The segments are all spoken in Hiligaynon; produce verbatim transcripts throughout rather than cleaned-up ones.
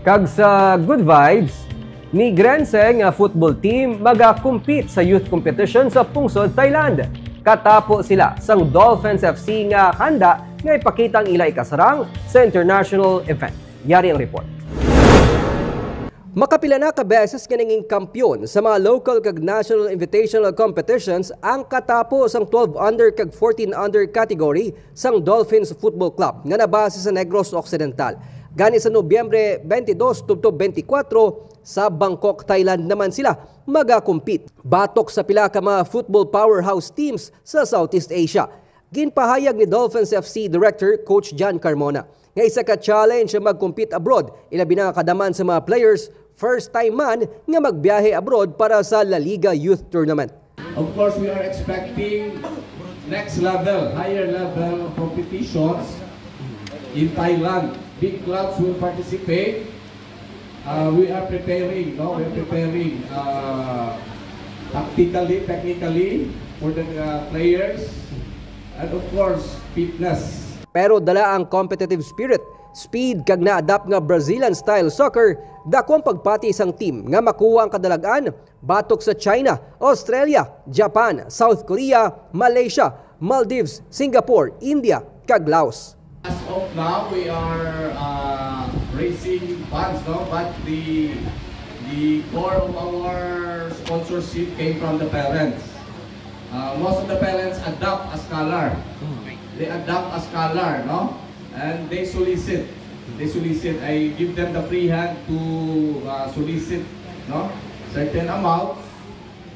Kag sa Good Vibes, Nigrense nga football team magakompete sa youth competition sa pungsod Thailand. Katapo sila sang Dolphins F C nga handa nga ipakita ang ila ikasarang sa international event. Yari ang report. Makapila na ka beses nga nangin kampiyon sa mga local kag national invitational competitions ang katapo sang twelve under kag fourteen under category sang Dolphins Football Club nga nabase sa Negros Occidental. Gani sa Nobyembre twenty-two tubtob twenty-four, sa Bangkok, Thailand naman sila magakompete batok sa pila ka mga football powerhouse teams sa Southeast Asia. Ginpahayag ni Dolphins F C Director Coach John Carmona nga isa ka challenge ang mag-compete abroad, ilabi na nga kada man sa mga players, first time man nga magbiyahe abroad para sa La Liga Youth Tournament. Of course, we are expecting next level, higher level of competitions in Thailand. Big clubs will participate. Uh, we are preparing, no? We are preparing uh, tactically, technically for the uh, players, and of course, fitness. Pero dala ang competitive spirit, speed kag na-adapt nga Brazilian style soccer, dako ang pagpati sang team nga makuha ang kadalag-an batok sa China, Australia, Japan, South Korea, Malaysia, Maldives, Singapore, India, kag Laos. As of now, we are uh, raising funds, no? But the the core of our sponsorship came from the parents. Uh, most of the parents adopt a scholar. They adopt a scholar, no? And they solicit. They solicit. I give them the free hand to uh, solicit, no? Certain amount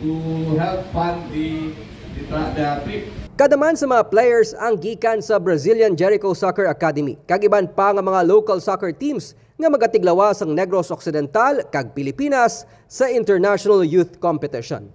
to help fund the the, tra- the trip. Kada man sa mga players ang gikan sa Brazilian Jericho Soccer Academy kag iban pa nga mga local soccer teams nga magatiglawas sang Negros Occidental kag Pilipinas sa international youth competition.